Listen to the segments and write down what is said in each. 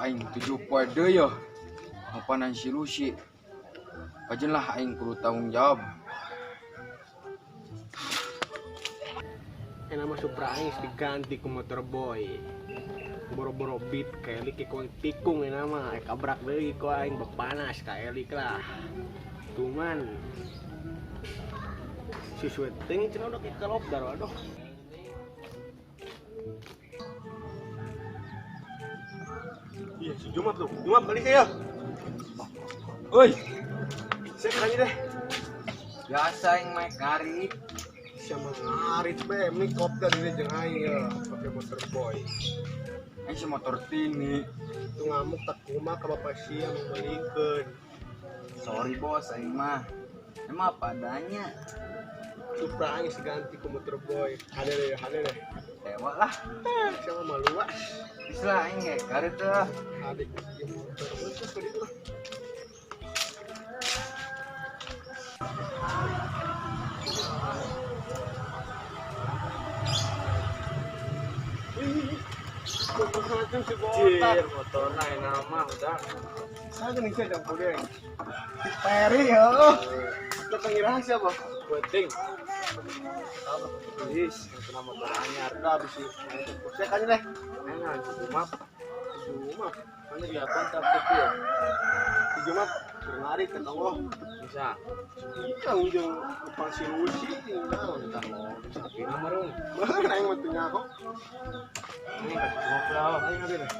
Aing 7 poe deui yeuh. Ngapanan si Lucy. Pajen lah aing kudu tanggung jawab. Enak mah Supra aing diganti ku motor boy. Boro-boro beat ka Elik ikon tikung enak mah. Kabrak deui ku aing bepanas ka Elik lah. Cuman si sweating cenah udah ke lobdar aduh. Iya, si Jumat tuh. Jumat balik ya. Oi. Saya kayaknya deh. Biasa yang main ngarit. Siapa ngarit be, ini kopdar ini jeung aing ya, pakai motor boy. Aing si motor tini. Itu ngamuk tak kumaha ka bapak sia membelikeun. Sorry bos, aing mah. Emang apa adanya. Supra aing seganti ku motor boy. Hade deh, hade deh. Dewa lah. Siapa malu ah. Bisa lah aing ge karit lah. Adik motor boy terus tadi lah. Cir, motorna enak mah udah. Saya gini sih jam pudeng. Si Peri ya. Lo pengirahan siapa? Penting. Please, kena motor anyar. Udah habis sih. Saya kan deh. Enak, Jumat. Jumat. Mana dia kontak tuh ya? Si Jumat lari ke tonggoh. Bisa. Iya, ujung depan si Lucy. Bentar lo, bisa pilih merung. Mana yang mau tanya aku? Ini kasih Jumat lah. Ayo ngambil deh.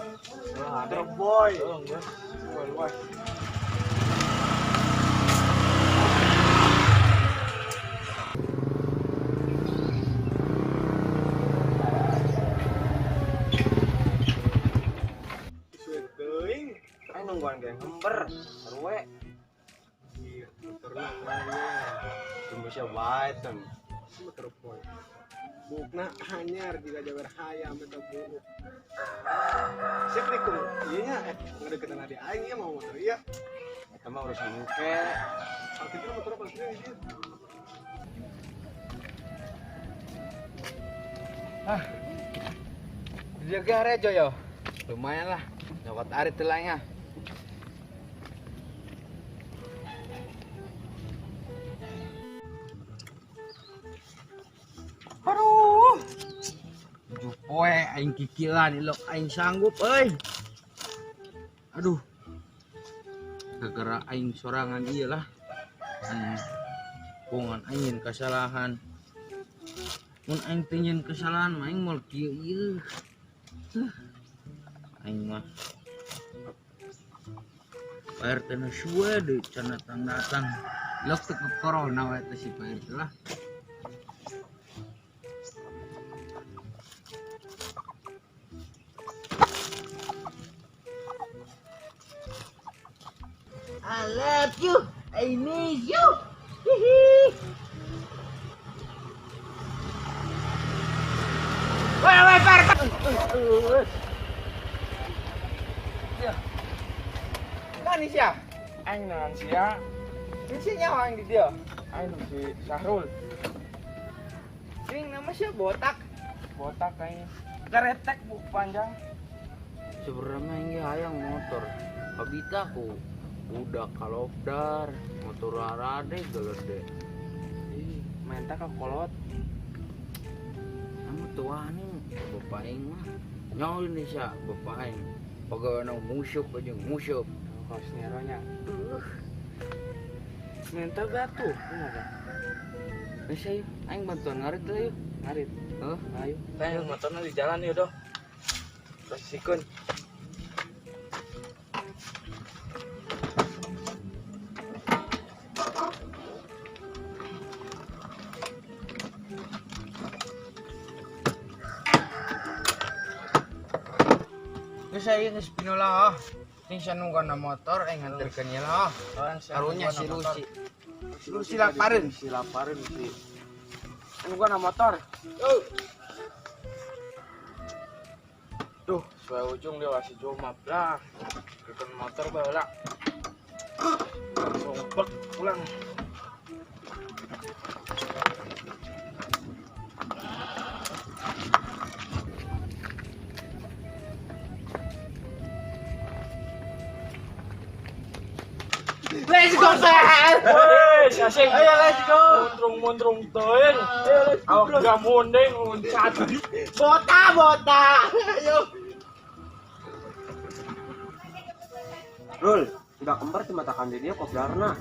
Ada boy. Oh, enggak. Luas. Aing nungguan geng hember, sarue. Iya, motorna anyar. Tunggu sia bae ten. Motor boy. Bukna anyar jika jabar hayam eta buuk. Sip nikum, ieu nya ngadeukeutan adi aing ieu mau motor ieu. Eta mah urusan engke. Parkir motor apa sih ieu? Ah. Jaga rejo yo. Lumayan lah. Nyokot arit telanya. Aduh. 7 poe aing kikilan ilok aing sanggup euy. Aduh. Gara-gara aing sorangan ieu lah. Aing bongan aing kesalahan. Mun aing teu nyeun kesalahan mah aing moal kieu ieu. Aing mah Pak RT na suwe deui can datang-datang. Lok teu ke corona we teh si Pak RT lah. I love you, I miss you. Hihi. Woi, woi, Pak RT. Ya. Kan sia? Aing naon sia? Ini nyawa aing di dia. Aing si Sahrul. Sing nama sia botak. Botak aing. Keretek buku panjang. Sebenarnya aing ge hayang motor. Kabita ku udah kalopdar, motor arade gelede. Ih, menta ka kolot. Anu tua nih, bapak aing mah. Nyawa Indonesia, bapak aing. Pegawai musuh aja musuh. Kos neronya. Minta batu, kumaha? Bisa yuk, aing bantuan ngarit lah yuk. Ngarit. Heuh, ayo. Tanya motornya di jalan yuk doh. Posisikeun. Geus aya geus pinola ah. Ting sanunggan motor aing nganterkeun ieu lah. Karunya si Lucy. Si Lucy lapareun, si lapareun si. Nungguan motor. Duh, sesuai ujung dia masih jomap lah. Bikin motor bae lah. Langsung bek pulang. Let's go, Sel. Wes, asik. Ayo, let's go. Muntrung-muntrung teuing. Ayo, let's go, Awak bro. gamondeng loncat. Bota, bota. Ayo. Rul, udah kembar cuma takan di dia kopdarna.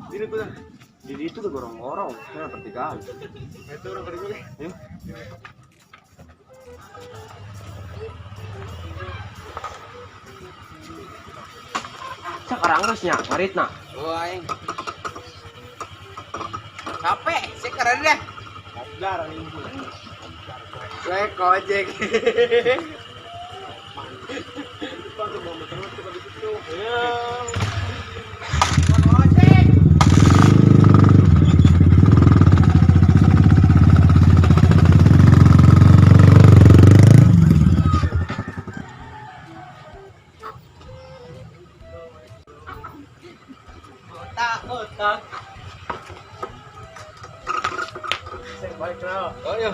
Diri pulang. Di itu ke gorong-gorong, nah pertigaan. Itu orang kali gue. Ayo. Sekarang geus nya, ngaritna. Oh, aing. Capek, saya keren deh. Kopdar anjing. Saya kojek. Pak, bawa motor mah coba di situ. Iya. Ojek. Otak, otak. Saya balik kenal. Oh iya.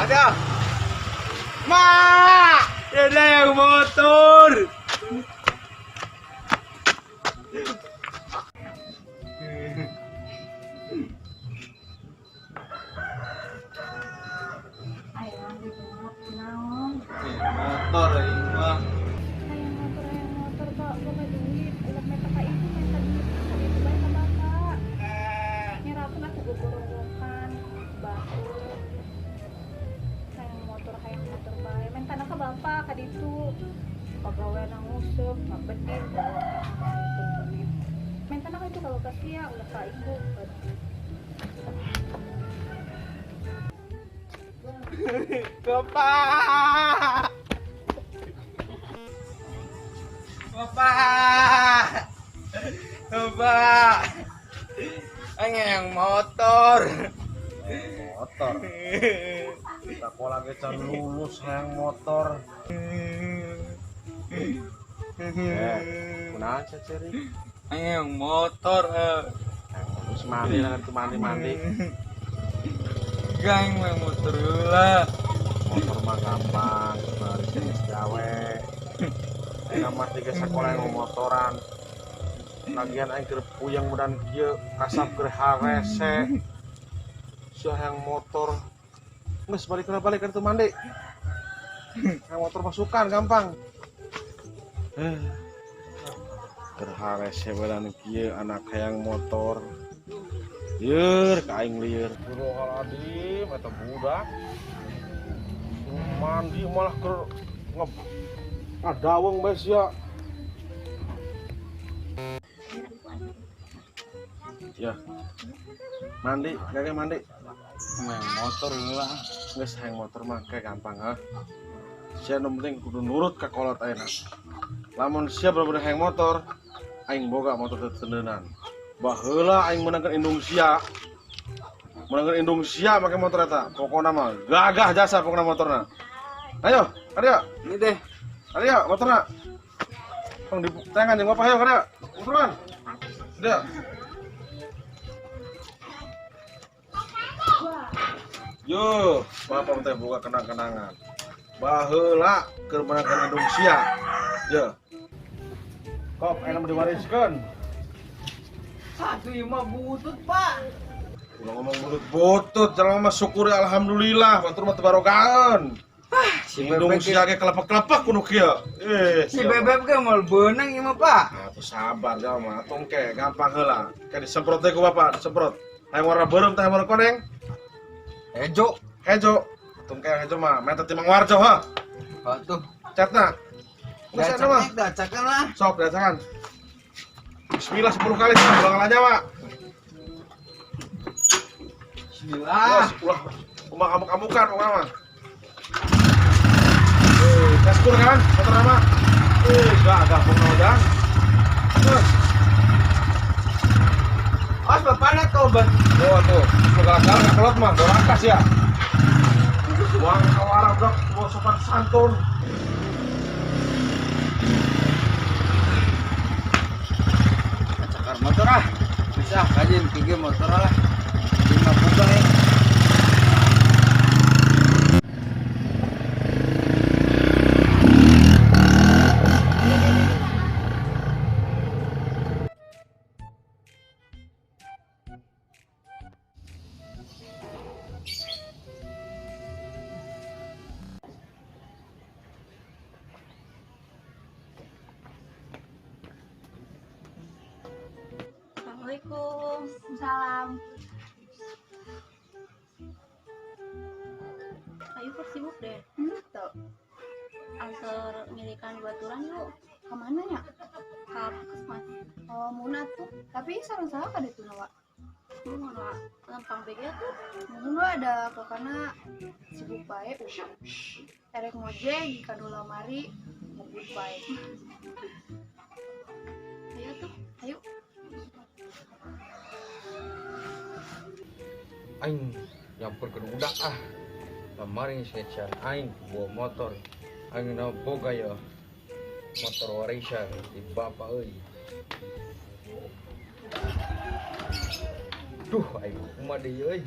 Ada. Ma, ada yang motor. Hayang gitu naon? Motor ini mah. Hayang motor kok boga duit ulah menta ka ibu, menta duit ka ditu bae ka bapak. Nyerapkeun atuh gogorowokan batur. Hayang motor bae mentana ka bapak ka ditu. Pagawean nguseup ngabedil bawa duit. Mentana ka itu ka bapak sia ulah ka ibu. Bapak. Bapak. Bapak. Aing yang motor. Motor. Sekolah ge can lulus hayang motor. Eh, kunaon sia ceri? Aing yang motor. Eh. Terus mandi lah tuh mandi-mandi. Gang mah motor heula. Motor mah gampang, bari geus gawe. Aing mah tiga sekolah yang motoran. Lagian aing keur puyeng mudan kieu, kasap keur harese. Sia hayang motor. Geus balik heula balik ka ditu mandi. Hayang motor masukan gampang. Eh. Keur harese badan kieu anak hayang motor. Lieur ka aing lieur. Astagfirullahaladzim, eta budak. Mandi malah keur ngadaweng bae sia. Ya. Mandi, gage mandi. Main motor heula. Geus hayang motor mah kayak gampang heuh. Sia nu penting kudu nurut ka kolot ayeuna. Lamun sia bener-bener hayang motor, aing boga motor teu tendeunan. Baheula aing meunangkeun indung sia. Meunangkeun indung sia make motor eta. Pokona mah gagah jasa pokona motorna. Ayo, karya. Ini deh. Karya motorna. Tong ditengan jeung bapak ayo karya. Motoran. Dia. Yo, bapak teh boga kenang-kenangan. Baheula keur meunangkeun indung sia. Yo. Kop enak diwariskeun. Satu lima butut, Pak. Ulah ngomong butut-butut, jalan mah syukur ya alhamdulillah, batur mah teu barogaeun. Si Indung bebek sia ge kelepek-kelepek kudu kieu. Eh, si bebek ge moal beunang ieu mah, Pak. Nah, tuh sabar jalan mah, tong ke gampang heula. Ke disemprot teh ku bapak, disemprot. Hayang warna beureum teh warna koneng. Hejo. Hejo. Tong ke hejo mah, meta ti Mang Warjo ha. Atuh. Catna. Geus eta mah. Dacakan lah. Sok dacakan. Bismillah 10 kali sih, ulah ngalah nyawa. Bismillah. Los, ulah ulah amuk-amukan pokoknya mah. Kaskur kan, motor nama. Gagah pokoknya udah. Terus. Os bapakna tobat. Oh tuh, lu galak-galak nggak kelot mah, dorakas ya. Buang kawarang dok, mau sopan santun. Cakar motor ah. Bisa kajin tiga motor lah. Lima buka ya. Assalamualaikum. Salam. Ayo kok sibuk deh. Tuh. Antar ngirikan baturan yuk. Kemana ya? Ke puskesmas. Oh, muna tuh. Tapi sareng saha ka ditu na, Wak? Mun lempang BG tuh. Mun ada kakana sibuk bae. Erek ngojek ka nu lamari ngebut bae. Ayo tuh, ayo. Aing nyamper ke udak ah. Lamari secan aing bawa motor. Aing na boga ya. Motor warisan di bapak euy. Duh, aing kumaha deui euy.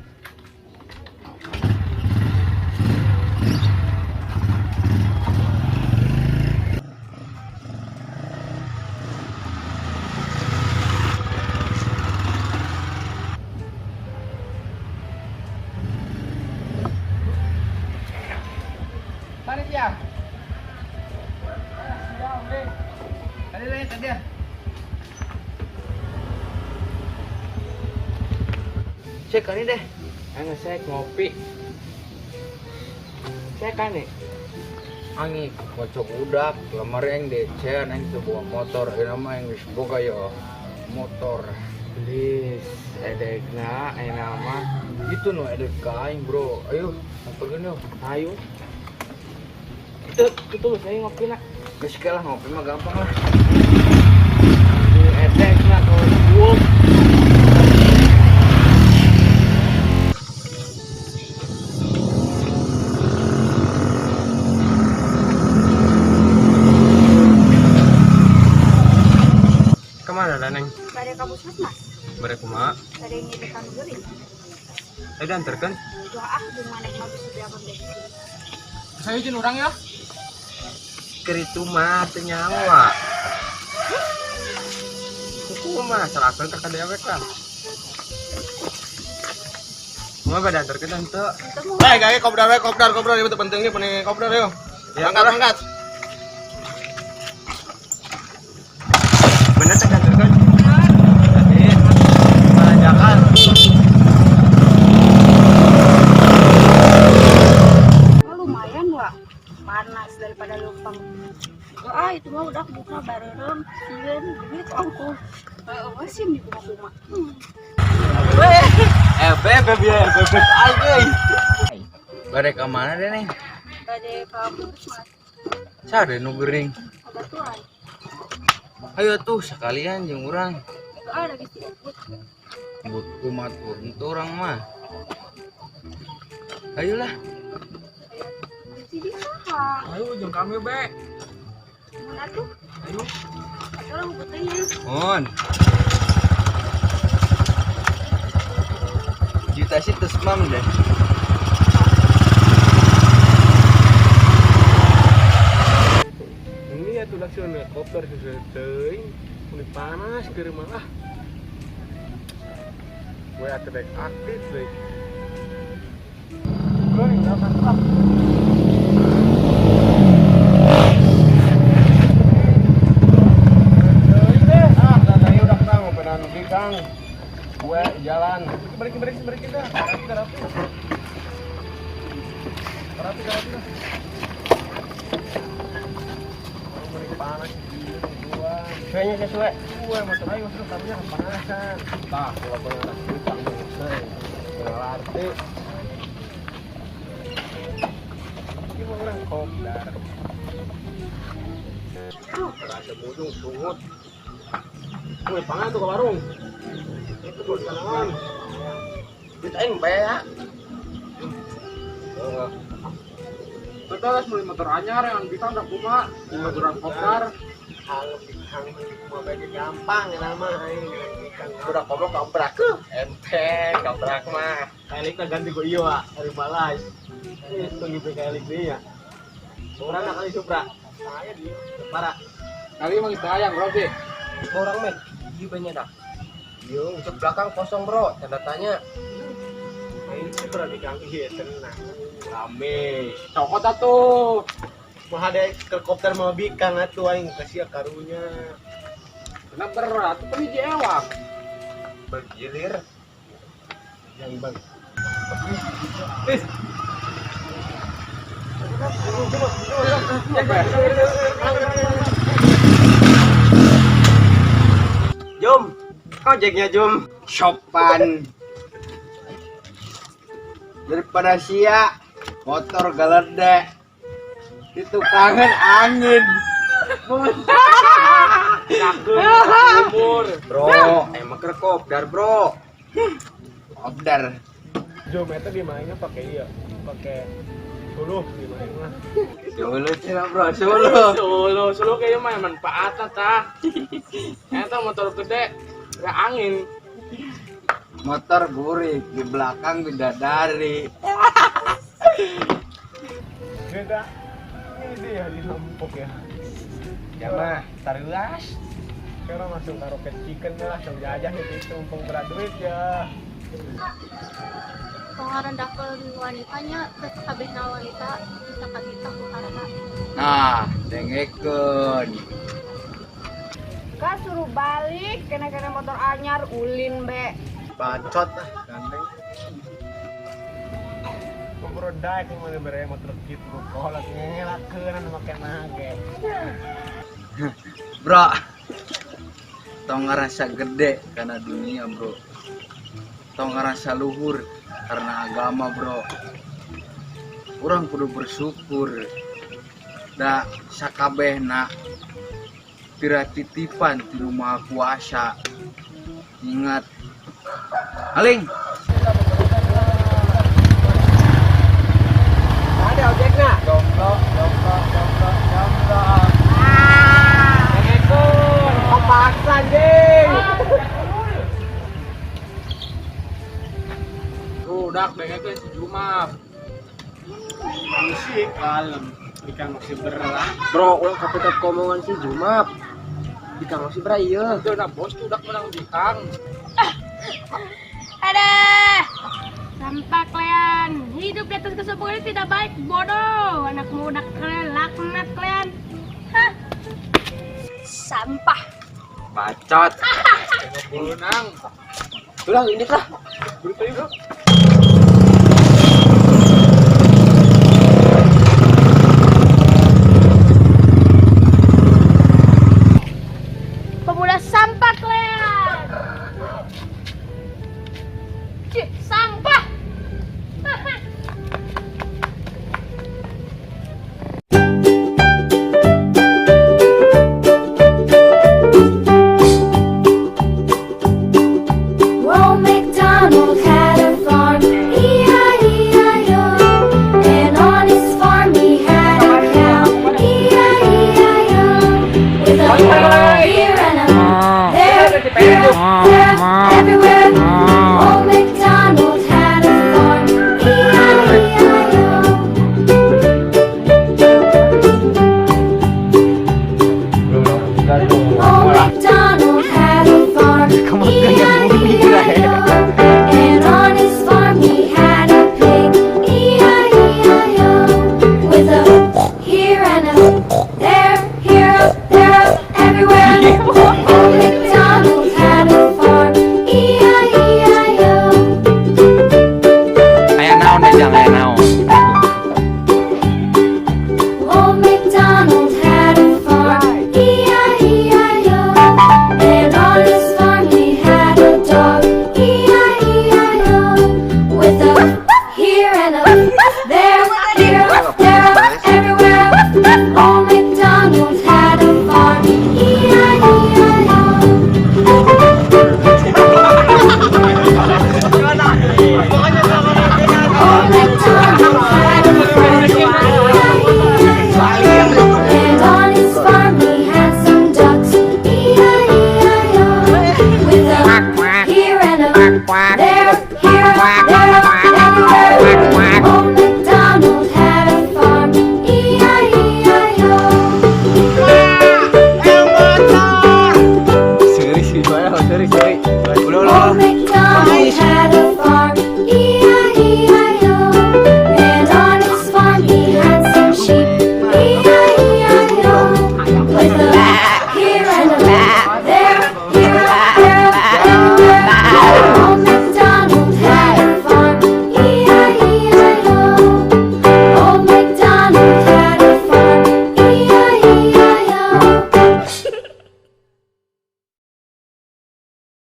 Ya. Tadi lah tadi. Cek kali deh. Ayo saya ngopi. Saya kan nih. Angi kocok udak, lemari yang decean, yang sebuah motor, ini nama yang geus boga ya motor. Please, edekna, nama. Itu no edek ka aing, bro. Ayo, sampeurkeun yuk. Ayo. Itu saya ngopi nak. Geus lah ngopi mah gampang lah. Edek nak kalau gua. Kemana lah neng? Bade ka puskesmas. Bade kumaha? Bade ngirikan geuring. Ayo diantarkan. Wah, ah, jeung maneh mah bisa diakan deh. Saya izin orang ya. Keritu mah teu nyawa. Kuku mah serahkeun ka dewek lah. Kumaha bade antarkeun henteu? Hei, gage kopdar we, kopdar, kopdar ieu teh pentingnya penting kopdar yo. Ya, Angkat, angkat. Bener teh diantarkeun? Tadi malanjakan. Oh, lumayan, Wak. Panas daripada lumpang. Ah, itu mah udah buka bareng sieun duit ongkoh. Heeh, sih di kuma-kuma. Beb ya, beb aing. Bade ka mana deh nih? Bade ka puskesmas. Cari nu geuring. Kabatuan. Ayo tuh sekalian jeung urang. Ah, ada geus diebut. But kumaha turun tuh urang mah. Ayolah. Di saha? Ayo jeung kami be. Mun atuh. Ayo. Atuh buteunya. Mun. Juta sih terus mam deh. Ini ya tuh langsung helikopter sesuai teuing. Ini panas ke rumah ah. Gue atuh dek aktif deui. Geuring lah. Kang, gue jalan. Balikin, balikin, balikin dah. Rapi, rapi. Rapi, rapi dah. Balik panas gua. Suenya sesuai. Gue motor aing motor tapi kepanasan. Tah, kalau panas utang selesai. Ngelarti. Ini mah orang kopdar. Rasa bujung sungut. Gue pangan tuh ke warung. Itu buat tanaman. Duit aing bae ya. Kita harus beli motor anyar yang bisa udah kumaha, motoran kopdar. Hang kumaha bae gampang ya nama aing. Udah goblok gabrak. Enteng gabrak mah. Kali kita ganti ku ieu ah, hari balas. Itu gitu kali deui ya. Orang nak kali Supra. Saya di para. Kali emang kita ayam bro sih. Orang men, ieu banyak dah. Yo, untuk belakang kosong bro, tanda tanya. Aing Supra di kang ieu tenang. Rame. Cokot atuh. Mah ada helikopter mau bikang atuh aing kasih karunya. Kenapa berat? Tuh hiji ewang. Bergilir. Yang bang. Jum, ojeknya Jum. Sopan. Daripada sia motor galede itu kangen angin. Umur. Bro, emang keur kopdar, Bro. Kopdar. Jum eta dimainnya pakai iya, pakai suluh dimain mah. Solo cina bro, solo. Solo, solo kayaknya mah manfaatnya tah. Eta motor gede, gak angin. Motor gurih di belakang bidadari. Beda. Ini dia di Lompok ya. Ya mah, tarulas. Sekarang langsung ke Rocket Chicken lah, langsung jajan itu mumpung berat duit ya. Tong ngarendahkeun wanitanya teu kabehna wanita bisa ka kita ku harta. Nah, dengekeun. Kak suruh balik, kena-kena motor anyar, ulin be. Bacot ah, gandeng. Bro daek mana bere motor gitu, kolot ngelakeun anu make mage. Bro, tong ngerasa gede karena dunia bro. Tong ngerasa luhur karena agama bro. Urang kudu bersyukur. Da sakabehna pira titipan di rumah kuasa. Ingat. Aling. Ada ojekna. Jomblo, jomblo, jomblo, jomblo. Assalamualaikum. Kepaksa anjing. Rudak dengekeun si Jumap. Musik kalem. Ikan masih berat. Bro, ulah kapetet komongan si Jumap. Ikan masih berat ieu. Itu udah bos tuh udah menang bintang. Ada. Sampah kalian. Hidup di atas kesombongan ini tidak baik, bodoh. Anak muda kalian, laknat kalian. Hah? Sampah. Bacot. Berenang. Ulah ini lah. Berita yuk. Pemuda sampah kalian. Cih, sampah. Old MacDonald had a farm, E-I-E-I-O. And on his farm he had a cow, E-I-E-I-O. With a here and a there, here, there, everywhere. Old MacDonald had a farm, E-I-E-I-O. Old MacDonald had a farm, E-I-E-I-O.